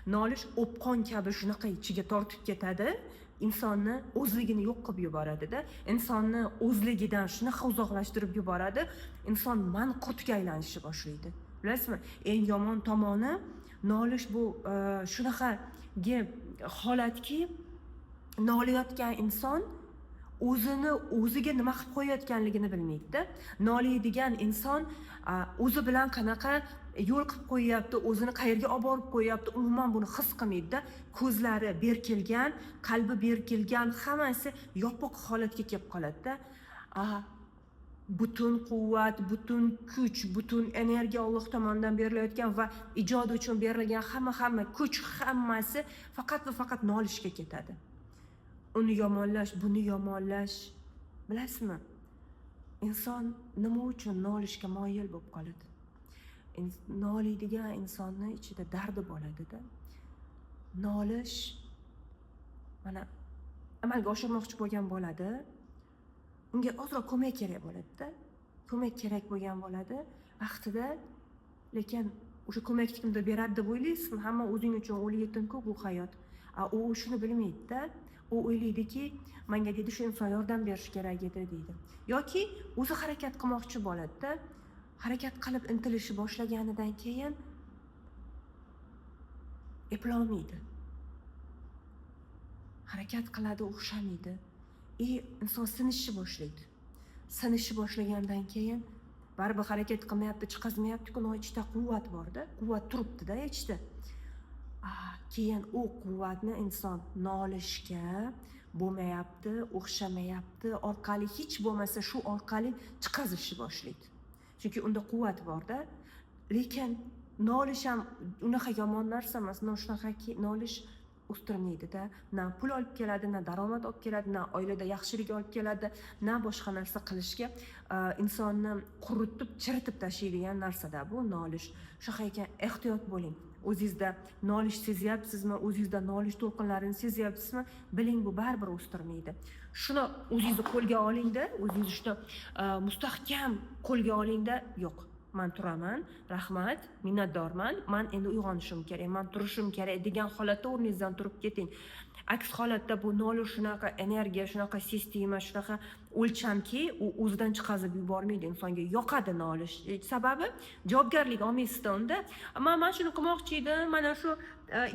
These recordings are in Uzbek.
Nolish o'pqon kabi shunaqa ichiga tortib ketadi, insonni o'zligini yo'q qilib yuboradida, insonni o'zligidan shunaqa uzoqlashtirib yuboradi, inson manqurtga aylanishni boshlaydi. Bilasizmi, eng yomon tomoni, nolish bu shunaqagi holatki, nolayotgan inson o'zini o'ziga nima qilib qo'yayotganligini bilmaydida. Noliydigan inson o'zi bilan qanaqa yo'l qilib qo'yyapti, o'zini qayerga olib borib qo'yyapti, umuman buni his qilmaydida. Ko'zlari berkilgan, qalbi berkilgan, hammasi yopiq holatga kelib qoladida. Butun quvvat, butun kuch, butun energiya, Alloh tomonidan berilayotgan va ijod uchun berilgan hamma kuch, hammasi faqat va faqat nolishga ketadi, uni yomonlash, buni yomonlash. Bilasizmi, inson nima uchun nolishga moyil bo'lib qoladi? Noliydigan insonni ichida dardi bo'ladida. Nolish mana amalga oshirmoqchi bo'lgan bo'ladi, unga ozroq ko'mak kerak bo'ladida, ko'mak kerak bo'lgan bo'ladi vaqtida, lekin o'sha ko'makni kimdir beradi deb o'ylaysizmi? Hamma o'zing uchun o'l yetimku bu hayot. A u shuni bilmaydida, u o'ylaydiki, manga, deydi, shu inson yordam berishi kerak edi, deydi, yoki o'zi harakat qilmoqchi bo'ladida. Harakat qilib intilishni boshlaganidan keyin eplolmaydi, harakat qiladi, o'xshamaydi, и inson sinishni boshlaydi. Sinishni boshlagandan keyin baribir harakat qilmayapti, chiqazmayaptiku, но ichida quvvat borda, quvvat turibdida ichida. Keyin u quvvatni inson nolishga, bo'lmayapti, o'xshamayapti orqali, hech bo'lmasa shu orqali chiqazishni boshlaydi, chunki unda quvvat borda. Lekin nolish ham unaqa yomon narsa emas, но shunaqaki, nolish o'stirmaydida, na pul olib keladi, na daromad olib keladi, na oilada yaxshilik olib keladi, na boshqa narsa qilishga, insonni quritib, chiritib tashlaydigan narsada bu nolish. Shunaqa ekan, ehtiyot bo'ling. O'zingizda nolish sezyapsizmi, o'zingizda nolish to'lqinlarini sezyapsizmi, biling, bu baribir o'stirmaydi. Shuni o'zingizni qo'lga olingda, o'zingizni shuni mustahkam qo'lga olingda: yo'q, man turaman, rahmat, minnatdorman, man endi uyg'onishim kerak, man turishim kerak, degan holatda o'rningizdan turib keting. Aks holatda bu nolish shunaqa energiya, shunaqa sistema, shunaqa o'lchamki, u o'zidan chiqazib yubormaydi, insonga yoqadi nolish. Sababi javobgarlik olmaysizda unda. Man mana shuni qilmoqchi edim, mana shu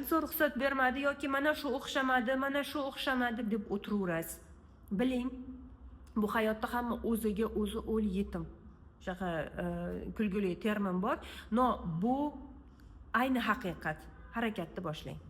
inson ruxsat bermadi yoki mana shu o'xshamadi, mana shu o'xshamadi, deb o'tiraverasiz. Biling, bu hayotda hamma o'ziga o'zi o'l yetim. Shunaqa kulgili termin bor, но bu ayni haqiqat. Harakatni boshlang.